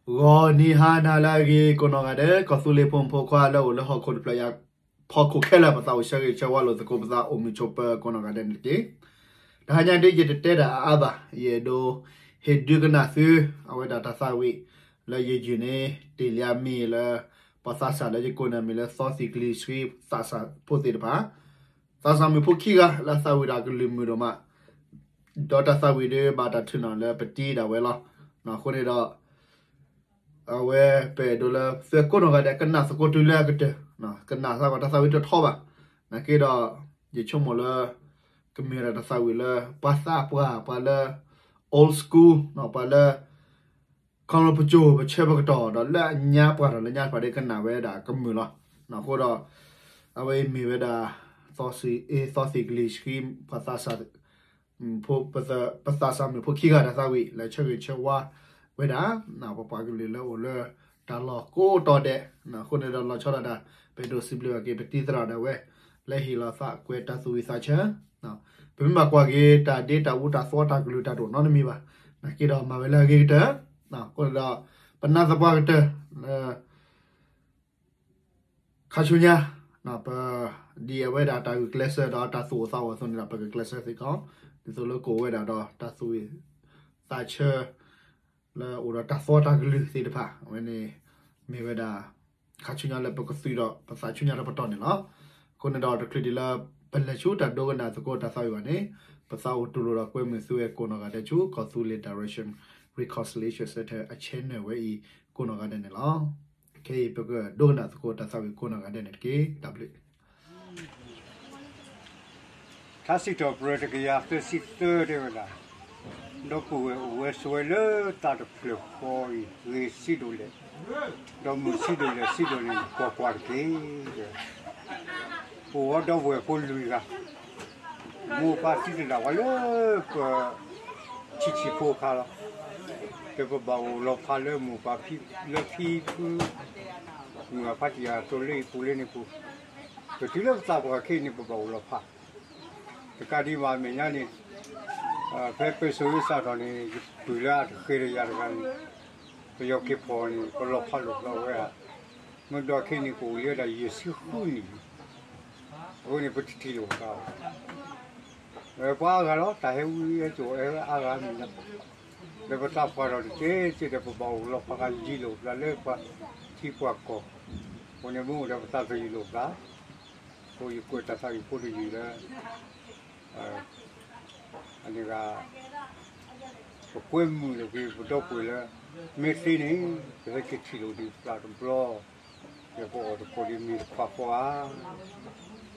ဂီၤနံၤဟါနၤလၢအဂ့ၤ ကိးနီၢ်ဂၤဒဲး ကီၢ်သူလ့ၤဖိမုၣ်ဖိခွါလၢအိၣ်လၢဟီၣ်ခိၣ်တဖျၢၣ်ညါ ဖီခိၣ်ခဲလၢာ် ပသးအိၣ်ဆၢဂ့ၤဆၢဝါလိာ်သကိး ပသးအိၣ်မုာ်ဆိးပၢၤကိးနီၢ်ဂၤဒဲးန့ၣ်တက့ၢ်. တဟါညါဒ်ယတတဲတၢ်အါအါဘၣ် ယအဲၣ်ဒိး ဟ့ၣ်ဒုးကနၣ်သု အဝဲဒၣ်တၢ်သးဝံၣ်လၢယယုၢ်န့ၣ် တ့ၢ်လံမ့ၢ်လၢ ပှၤသးစၢ်လၢယကိးနၢ်မံၤလၢ သီသံၣ်ကလံၤဆှံ သးစၢ်ဖိသ့ၣ်တဖၣ် သးစၢ်မုၣ်ဖိခံဂၤလၢအသးဝံၣ်တၢ်ကလုၢ်မုာ်ဒိၣ်မး ဒီးတၢ်သးဝံၣ်ဒ်ဘၣ်တၢ်ထုးနီၣ်လၢပတံၤဒၣ်ဝဲလီၤ. အဃိန့ၣ်ဒီး အဝဲပအဲၣ်ဒိးလၢသုကိးနီၢ်ဂၤဒဲး ကနၣ်သကိးတုၤလၢအကတၢၢ်, ကနၣ်သးကွၢ်တၢ်သးဝံၣ်တထီဘၣ်. နာ်က့ဒီး ယဆိကမိၣ်လၢ ကမ့ၢ်ဝဲဒၣ်တၢ်သးဝံၣ်လၢ ပှၤသးပှၢ် ပှၤလၢ old school ပှၤလၢ ခီဖျိပစိၤပဆၢပကတီၢ်ဒီးလၢအညါပှၢ်ထီၣ်လၢညါတဖၣ်ဒီးကနၣ်ဝဲဒၣ်ကမုာ်လီၤ. အဃိဒီး အဝဲအံၤမ့ၢ်ဝဲဒၣ် သီသံၣ်ကလံၤဆှံ ပှၤသးစၢ် ပသးစၢ်မုၣ်ဖိခံဂၤတၢ်သးဝံၣ်လၢဆၢဂ့ၤဆၢဝါဝဲဒၣ် ပပှၤကလုာ်လၢအိၣ်လၢတၢ်လီၢ်ကိးတီၤဒဲး. အဃိန့ၣ်ဒီးလီၤဆီဒၣ်တၢ် ပအဲၣ်ဒိးစံးဘျုးဘၣ်က့ၤ ပတံၤသရၣ်ဒၣ်ဝဲ လၢဟ့ၣ်လီၤသးကွဲးတၢ်သူၣ်ဝံၣ်သးဆၢ ပမ့ၢ်ဘၣ်ကွၢ်က့ၤတၢ်ဒ့တၢ်အူတၢ်သီတၢ်ကလုၢ်တၢ်ဒိၣ်နီတမံၤဘၣ်. နာ်က့ဒီးမၤဝဲလၢအဂ့ၤကတၢၢ်. အဃိန့ၣ်ဒီး ပနၢ်သပှၢ်ကတၢၢ် ခါဆူညါ ပ ဒ်အဝဲဒၣ်တၢ်ဂုာ်ကျဲးစၢးဒီးတၢ်သူၣ်အိၣ်သးအိၣ်အသိးန့ၣ်ဒီး ပကကျဲးစၢးစ့ၢ်ကီး ဒ်သိးလၢကအိၣ်ဝဲဒၣ်ဒီးတၢ်သူၣ်ဝံၣ်သးဆၢ လၢအိၣ်ဒီးတၢ်သီတၢ်ကလုၢ်သ့ၣ်တဖၣ် အဝဲန့ၣ် မ့ၢ်ဝဲဒၣ် ခါဆူညါလၢပကသွံၣ်ဒီးပသးဆူညါတပတီၢ်န့ၣ်လီၤ. အဃိန့ၣ်ဒီးတချုးဒံးလၢ ပလဲၤဆူတၢ်ဒိကနၣ်သကိးတၢ်သးဝံၣ်ဘၣ်န့ၣ် ပသးအိၣ်တူၢ်လိာ်ဒီးကွဲမုာ်သုဝဲကိးနီၢ်ဂၤဒဲးဆူ ကီၢ်သူလ့ၤ Direction Reconciliation Center အ channel ဝဲအံၤ ကိးနီၢ်ဂၤဒဲးန့ၣ်လီၤ. ခဲအံၤ ပကဒိကနၣ်သကိးတၢ်သးဝံၣ်ကိးနီၢ်ဂၤဒဲးန့ၣ်တက့ၢ်. တၢ်ဘျုး ထါစံးထီၣ်ပတြၢၤတကယၤသၢဆံသၢတဲဝဲဒၣ်, ဒီပုၢ်ဝဲၢ်အိၣ်ဝဲဆိးဝဲလၢတၢ်တဖျၢၣ်ဃီအံၤ ဂ့ၤဆံးဒိၣ်လဲၣ်, ဒီးမုာ်ဆံးဒိၣ်လဲၣ်ဆံးဒိၣ်န့ၣ် ကွၢ်ကွၢ်တက့ၢ်. အိၣ်ဝဲဒီပုၢ်ဝဲၢ်ဖိလွံၢ်ဂၤ, မိၢ်ပၢ်သံတဒၣ်ဝဲလၢပ ထံဆံးဖိအခါလီၤ. ဒီးပဘၣ်အိၣ်လီၤဖးလၢမိၢ်ပၢ်ဖံလၢဖံဖု မုၢ်အဖါတံၢ်အသိးလၢအံၤပူၤလၢန့ၣ်ပူၤ, ပတုၤလၢပသးပှၢ်ခဲအံၤန့ၣ် ပဘၣ်အိၣ်လီၤဖး. တကးဒံးဘၣ်အမဲာ်ညါန့ၣ် ဖဲပၢၤစိၤဝံစးထီၣ်န့ၣ် ယပုၢ်လၢအတဃဲၤဒီးယၤတဂၤန့ၣ် ပယီၤက့ၤဖီၣ်န့ၣ် ပလီၤဖးလိာ်သးဝဲဧါ. မ့ၢ်ဒီးခဲအံၤန့ၣ် ကအိၣ်လံဝဲဒၣ်ယဲၢ်ဆံဃုနံၣ်လံ. အဃိန့ၣ် ပတထံၣ်လိာ်သးဘၣ်. ပှၤအါဂၤလီၤ တၢ်ဟဲဝံဟဲစိာ်အဲၣ်ဝဲအါဂၤမ့ၢ်လီၤ. လၢပသးပှၢ်ထီၣ်တက့ၢ် စ့ၢ်ဒီးပဘၣ်အိၣ်လီၤဖးကယံာ်လိာ်ပသးလၢပှၤထံပှၤကီၢ်. အဃိန့ၣ် မ့ၢ်အိၣ်ဒီးပသးကယံာ်လိာ်ပသး အဃိယကွဲးတၢ်သးဝံၣ်ဖိတယုၢ်လၢ အန့ၣ်ဂ့ၤ ပကွဲမုာ်လိာ်က့ၤပဒီပုၢ်ဝဲၢ်လၢ မ့ၢ်သ့န့ၣ် ပဟဲက့ၤထံၣ်လိာ်ဒံးပသးတဘျီ, ဒီးပအီၣ်သကိးဒံးမ့ၤတခွးဃီဧါ.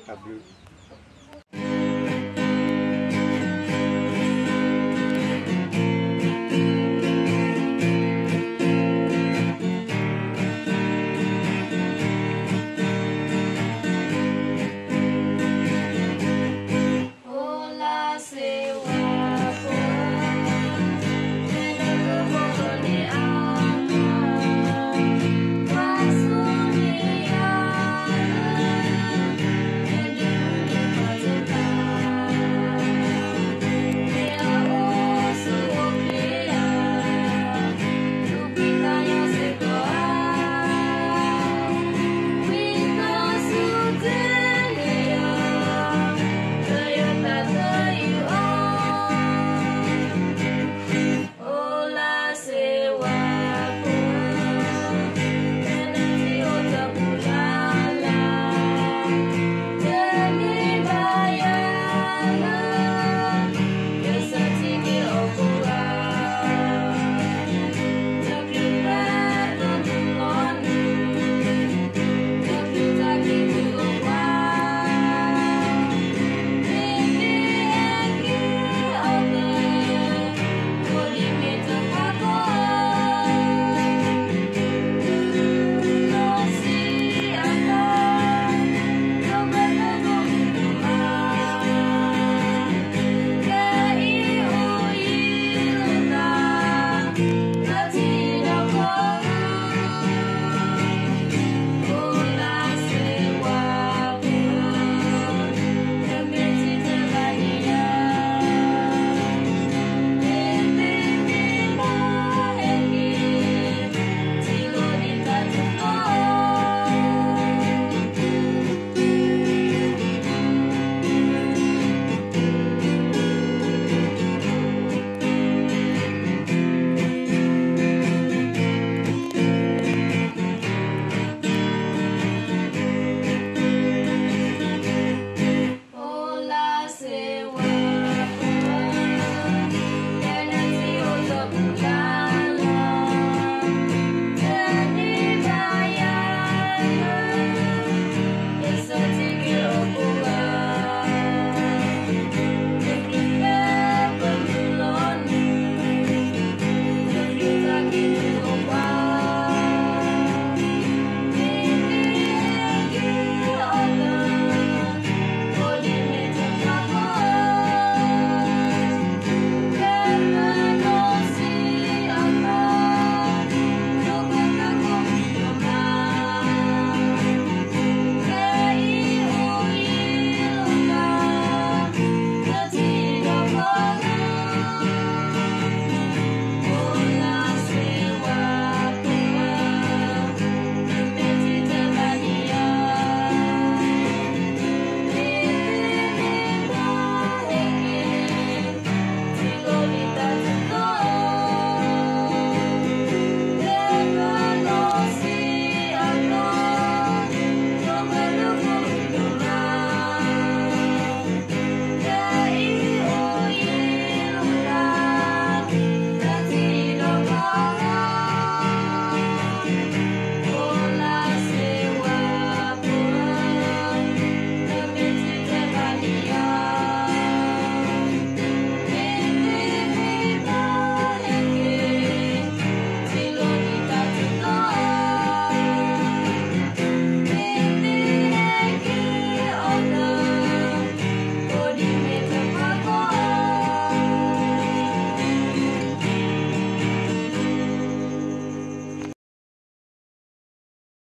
တၢ်ဘျုး